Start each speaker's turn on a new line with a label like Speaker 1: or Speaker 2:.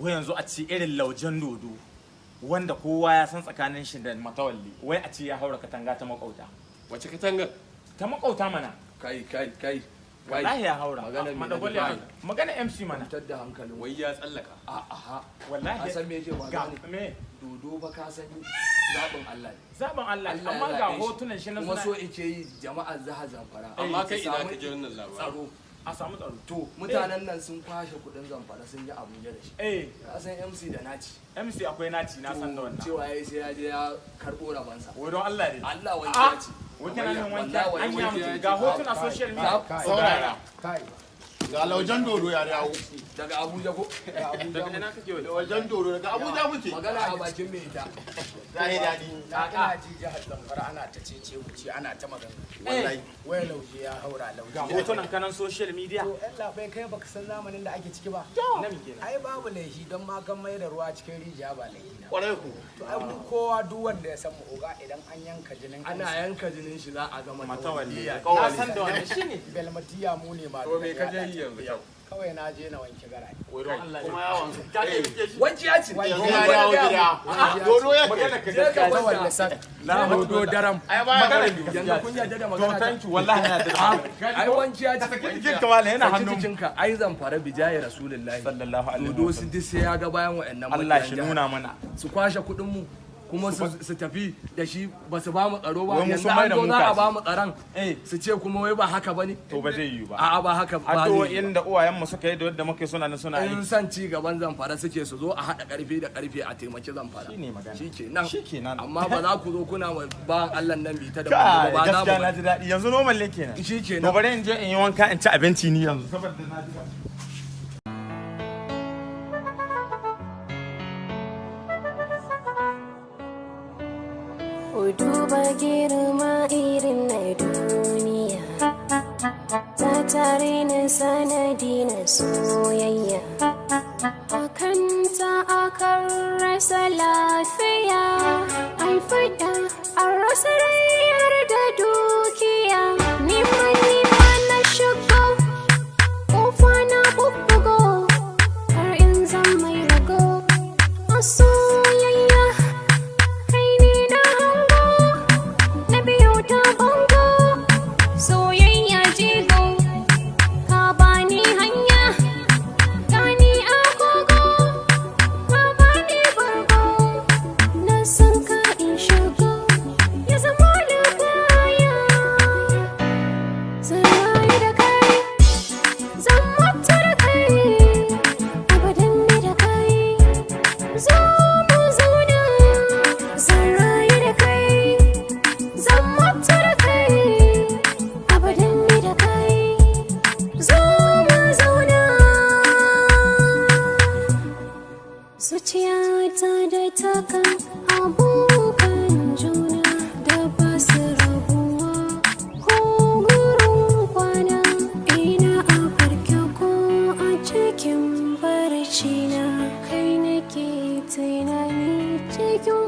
Speaker 1: Wai yanzu a ce irin Laujen Dodo, wanda kowa ya san tsakanin shi da Matawalli, wai a ce ya haura katanga ta makauta.
Speaker 2: Wace katanga?
Speaker 1: Ta makauta mana.
Speaker 3: Kai, kai, kai.
Speaker 1: Wallahi ya haura.
Speaker 3: Magana me?
Speaker 1: Madagwal ya haura. Magana MC mana.
Speaker 3: Fitar da hankalin.
Speaker 2: Wai ya tsallaka?
Speaker 3: A aha.
Speaker 1: Wallahi.
Speaker 3: Ka san me yake
Speaker 1: Ga
Speaker 3: faruwa ne?
Speaker 1: Me?
Speaker 3: Dodo fa, ka san zaɓin Allah ne.
Speaker 1: Zaben Allah.
Speaker 3: Allah ya
Speaker 1: Amma ga
Speaker 3: zaɓe shi.
Speaker 1: hotunan shi na
Speaker 3: Kuma so
Speaker 1: suna
Speaker 3: ice yi jama'ar jihar Zamfara
Speaker 2: Amma kai
Speaker 3: su
Speaker 2: ina
Speaker 3: samu
Speaker 2: ka ji wannan labarin?
Speaker 3: tsaro.
Speaker 1: A samu tsaro.
Speaker 3: To, mutanen nan sun kwashe kuɗin Zamfara sun yi Abuja da shi. Ka san MC da naci.
Speaker 1: MC akwai naci, na san da wannan.
Speaker 3: Cewa yayi sai ya je ya karɓo rabansa.
Speaker 1: Wai don Allah ne?
Speaker 3: Allah, wai
Speaker 1: Ah!
Speaker 3: ya ce.
Speaker 1: Wai kana nan wanke
Speaker 3: Wallahi
Speaker 1: an yi
Speaker 2: wanke
Speaker 1: mutum
Speaker 2: ya
Speaker 1: ga
Speaker 2: ce.
Speaker 1: hotuna social media.
Speaker 4: Saurara. Ga Laujen Dodo ya dawo.
Speaker 3: Daga Abuja ko?
Speaker 2: Daga ina kake wai?
Speaker 4: Laujen Dodo daga Abuja muke.
Speaker 3: Magana a bakin mai ita.
Speaker 4: Ya yi daɗi.
Speaker 5: Na ina ji jihar Zamfara ana ta cece wuce, ana ta magana.
Speaker 4: Wallahi.
Speaker 5: Wai Lauje ya haura, Lauje.
Speaker 1: Ga hotunan kanan social media.
Speaker 5: To yan labai, kai baka san zamanin da ake ciki ba.
Speaker 1: Na me kenan?
Speaker 5: Ai babu laifi don ma kan mai da ruwa cikin rijiya, ba laifi na.
Speaker 4: Kwarai ku.
Speaker 5: To ai mu kowa, duk wanda ya san mu oga, idan an yanka jinin
Speaker 3: Ana yanka jinin shi za a gama.
Speaker 1: Matawalli. Na
Speaker 4: Kawai.
Speaker 1: san da wannan shine.
Speaker 5: Belmatiya, mu ne ma.
Speaker 2: To me ka je yi yanzu kyau?
Speaker 5: Kawai na je na wanke gara.
Speaker 1: Wai don Allah ne?
Speaker 4: Kuma yawon.
Speaker 1: Ka ce kike shi.
Speaker 3: Wanki ya ce.
Speaker 4: Yanzu ya dawo gida. Dodo ya
Speaker 1: Magana
Speaker 4: kai.
Speaker 1: ka
Speaker 3: Je ka
Speaker 1: gaskiya.
Speaker 3: kwanta.
Speaker 5: Wanda san
Speaker 3: Dodo daram.
Speaker 4: Ai baya
Speaker 1: Magana
Speaker 4: bari.
Speaker 1: ka gaskiya.
Speaker 3: Yanzu kun yarda da
Speaker 1: To
Speaker 3: magana ta?
Speaker 1: thank you, wallahi na da.
Speaker 3: Ai wanki ya ce.
Speaker 1: Jikin kamala yana
Speaker 3: Saki
Speaker 1: hannun.
Speaker 3: jikinka, ai Zamfara bijaye Rasulullahi.
Speaker 1: Sallallahu alaihi
Speaker 3: Dodo
Speaker 1: wasallam.
Speaker 3: su duk sai ya ga bayan wa'annan
Speaker 1: Allah
Speaker 3: makiyan
Speaker 1: shi
Speaker 3: jihar.
Speaker 1: nuna mana.
Speaker 3: Su kwashe kuɗin mu kuma su tafi da shi, ba su ba mu tsaro ba.
Speaker 1: Wai mu
Speaker 3: Yanzu
Speaker 1: sun mai
Speaker 3: an
Speaker 1: da
Speaker 3: zo
Speaker 1: mu
Speaker 3: za a
Speaker 1: kaji.
Speaker 3: ba mu tsaron,
Speaker 1: Eh.
Speaker 3: su ce kuma wai ba haka bane.
Speaker 1: To ba zai yiwu ba.
Speaker 3: A'a, ba haka ba zai yiwu ba.
Speaker 1: Addu'o'in da uwayenmu suka yi da yadda muke suna nan suna
Speaker 3: In
Speaker 1: aiki.
Speaker 3: san ci gaban Zamfara suke, su zo a haɗa ƙarfi da ƙarfe a taimaki Zamfara.
Speaker 1: Shine magana.
Speaker 3: Shikenan.
Speaker 1: Shikenan.
Speaker 3: Amma ba za ku zo kuna ma ba Allah nan bita da
Speaker 1: Kai,
Speaker 3: ba za
Speaker 1: gaskiya
Speaker 3: mu
Speaker 1: na ji daɗi. Yanzu normal ne kenan.
Speaker 3: Shikenan.
Speaker 1: To bari in je in yi wanka in ci abinci ni yanzu. Saboda na ji daɗi.
Speaker 6: Ku duba girma irin na duniya, ta tare na sanadi na soyayya. Akanta akan rasa lafiya, ai fada an rasa rayar da dukiya. Nima nima na shigo, kofa na bubbugo, har in zan mai rago a soyayya. Kai ne na hango, na biyo ta bango, soyayya jigo, ka bani hanya, gani agogo, ka bani bargo, na san ka in shigo, ya zama da kaya. Zan rayu da kai, zan mutu da kai, abadan ni da kai. Zo mu zauna, zan rayu da kai, zan mutu da kai, abadan ni da kai. Zo mu zauna. Zuciyata da takan abokan juna da ba su rabuwa ko gurin kwana. Ina a farke ko a cikin barci na, kai nake tunani cikin